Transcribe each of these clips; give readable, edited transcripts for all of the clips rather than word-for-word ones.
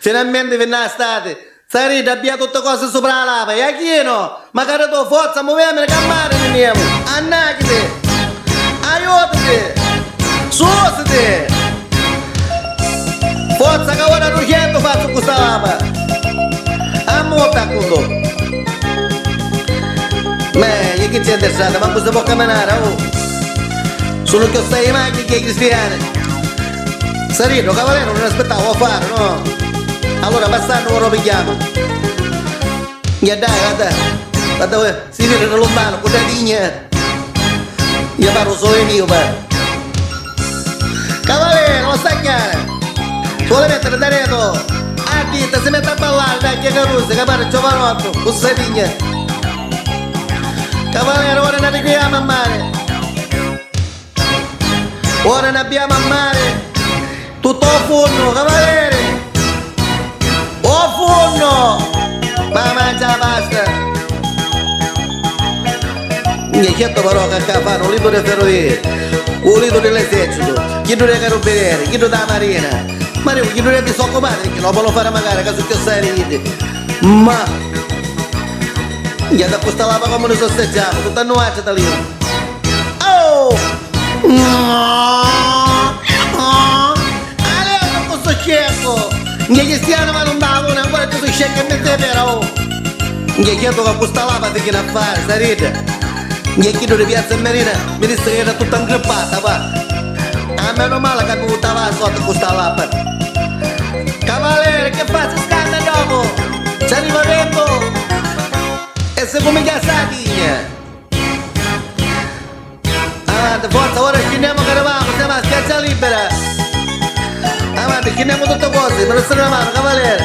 Finalmente vinni 'a stati! Sariddu abbia tutti cosi supra 'a lava! Jachinu! Macari tu, forza, muvemini ca a mari ni nni jemu! Annachiti! Aiutiti! Susiti! Forza ca ora rucentu fazzu cu sta lava! Ammutta accuntu! Meglio, chi c'è 'nte strati, mancu si po' caminari, oh! Sunu chiossai i machini chi i cristiani! Sariddu, cavaleri nun aspittau o faru, no? Allura passannu ora u pigghiamu. Gna dai, vadda, vadda, si viri di luntanu, cu dda tigna. Gna pari u sole miu, pari. Cavaleri, o sta chiara. Si voli mettiri daretu a ditta, si metti a ballari, dai, chi carusi, ca pari giovanottu, cu ssa tigna. Cavaleri, ora n'arricriamu a mari. Ora n'abbiamo a mari tutto 'o funnu, cavaleri! O funnu! Ma mangia 'a pasta! Minchia, certu però ca ccà fannu u lidu de ferrovie, u lidu di l'esercitu, chiddu de carubineri, chiddu da marina. Ma dicu, chiddu de disoccupati pirchì no ponu fari macari ca su chiossai di iddi? Ma. Minchia, doppu sta lava comu ni sosseggiamu, tutta nuatri taliu. Oh! Allegru cu stu sceccu! Nche cristianu va nun dà luna, ancora ci su scecchi e mezzi pera, oh! Nche certu ca cu sta lava figghi n'affari, Saridda! Nche chiddu di Piazza Marina mi dissi ca era tutta ngrippata, va! A menu mali ca mi vuttava a sota cu sta lapa! Cavaleri, che fa, si scanta dopu? Ci arriva ventu e si cumincia ssa tigna! Avanti, forza, ora scinnemu ca arrivamu, semu a spiaggia libera! Avanti, scinnemu tutti cosi, mi dasti na manu, cavaleri!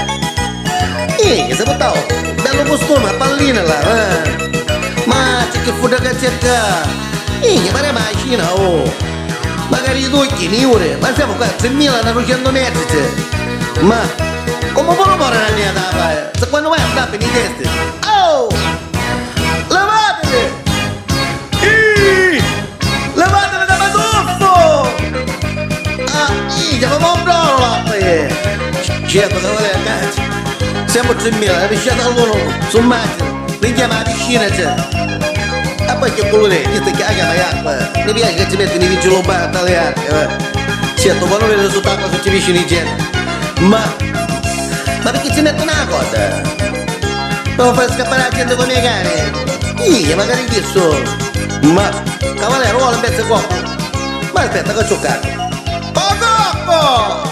Ih, chi si purtau? Bellu costumi, a pallina là, eh! Ma c'è chi fudda ca c'è ccà! Ih, paremu a Cina, oh! Macari i tucchi, niuri, ma semu qua a trimila na ducentu metri c'è! Ma, comu puru mori na niata a fari, se quannu vai a tappi ni testi! Oh! Levatevi! Ih! Levatevi da patuffu! Ah, ih, chiamamu un bronu l'acqua è! Certo, cavaleri, cazzu! Semu 3000, na pisciata all'unu, su macchina, rinchiamu a piscina c'è! E poi che culuri è? Chista è a chiama acqua, mi piaci ca ci mettinu i vigili urbani a taliari, eh! Certo, quannu veni sutta acqua su ci piscinu i genti, ma, ma picchì ci mettunu a corda? Pi fari scappari a genti comu i cani? Ih, macari chissu! Ma, cavaleri, voli 'n pezzu di coccu? Ma aspetta ca ci 'u caccu. O coccu!